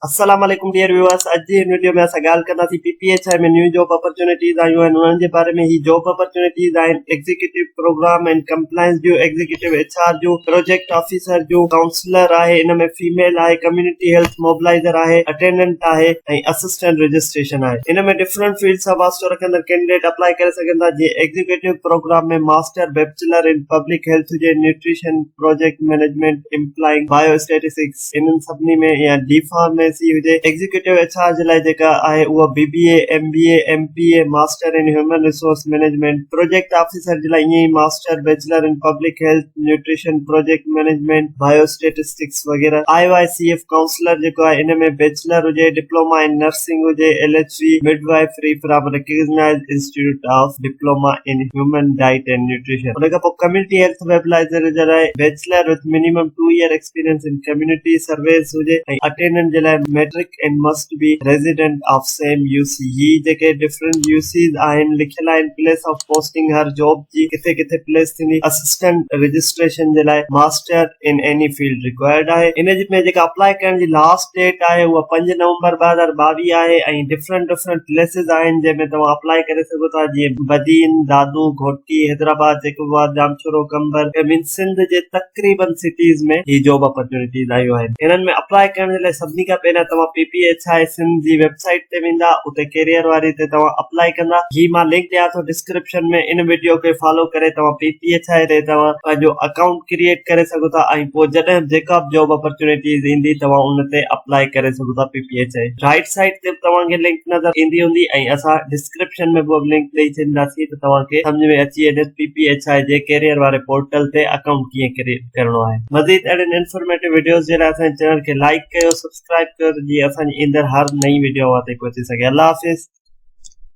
السلام عليڪم dear viewers اڄ جي هن وڊيو ۾ اسان ڳالهه ڪنداسين P P H I ۾ new job opportunities آيون آهن انهن جي باري ۾ هي جاب اپرچونيٽيز آهن executive programme and compliance June executive H R June project officer June councillor آهي ان ۾ فيميل آهي ڪميونٽي هيلٿ موبلائيزر آهي اٽينڊنٽ آهي ۽ اسسٽنٽ رجسٽريشن آهي ان ۾ ڊفرنٽ فيلڊ سان واسطو رکندڙ ڪينڊيڊيٽ اپلائي ڪري سگهن ٿا جيئن executive programme ۾ master bachelor in public health هجي nutrition project management employing biostatistics انهن سڀني ۾ يا ڊي فارميسي هجي ايگزيڪيوٽو ايڇ آر جي لاء جيڪا آهي اها B B A, M B A, M P A, master in human resource management, project officer جي لاء ائين ئي master, bachelor in public health, nutrition, project management, biostatistics وغيره. I Y C F counsellor جيڪو آهي ان ۾ بيچلر هجي، diploma in nursing هجي، L H V, midwifery from recognised institute of diploma in human diet and nutrition. ان کان پوء community health ويبلائيزر جي لاء bachelor with minimum 2 year experience in community service هجي ۽ attendant جي لاء matric and must be resident of same U C هي جيڪي different U Cs آهن لکيل آهن پليس آف پوسٽنگ هر جاب جي ڪٿي ڪٿي پليس ٿيندي اسسٽنٽ رجسٽريشن جي لاء master in any field required آهي ان جي ۾ جيڪا اپلائي ڪرڻ جي لاسٽ ڊيٽ آهي اها 5 نومبر 2022 آهي ۽ ڊفرنٽ ڊفرنٽ پليسز آهن جنهن ۾ توهان اپلائي ڪري سگهو ٿا جيئن بدين دادو گهوٽڪي حيدرآباد جيڪب آباد ڄامشورو قمبر ۽ سنڌ جي تقريبن سٽيز ۾ هي جاب اپرچونيٽيز آيون آهن انهن ۾ اپلائي ڪرڻ جي لاء سڀني کان پهريان توهان P P H I Sindh جي ويب سائيٽ تي ويندا اتي ڪيريئر واري تي توهان اپلائي ڪندا هي مان لنڪ ڏيان ٿو ڊسڪرپشن ۾ ان وڊيو کي فالو ڪري توهان پي پي ايڇ I تي توهان پنهنجو اڪائونٽ ڪريئيٽ ڪري سگهو ٿا ۽ پوء جڏهن به جيڪا به جاب اپرچونيٽيز ايندي توهان ان تي اپلائي ڪري سگهو ٿا P P H I right side تي به توهان کي لنڪ نظر ايندي هوندي ۽ اسان ڊسڪرپشن ۾ به اها لنڪ ڏئي ڇڏينداسين ته توهان کي سمجهه ۾ اچي وڃي ته پي پي ايڇ I جي ڪيريئر واري پورٽل تي اڪائونٽ ڪيئن ڪريئيٽ ڪرڻو آهي. مزيد اهڙين انفارميٽو وڊيوز جي لاء اسان جي چينل کي لائيڪ ڪيو سبسڪرائيب ڪيو ته جيئن اسان جي ايندڙ هر نئين وڊيو اوهان تائين پهچي سگهي. الله حافظ.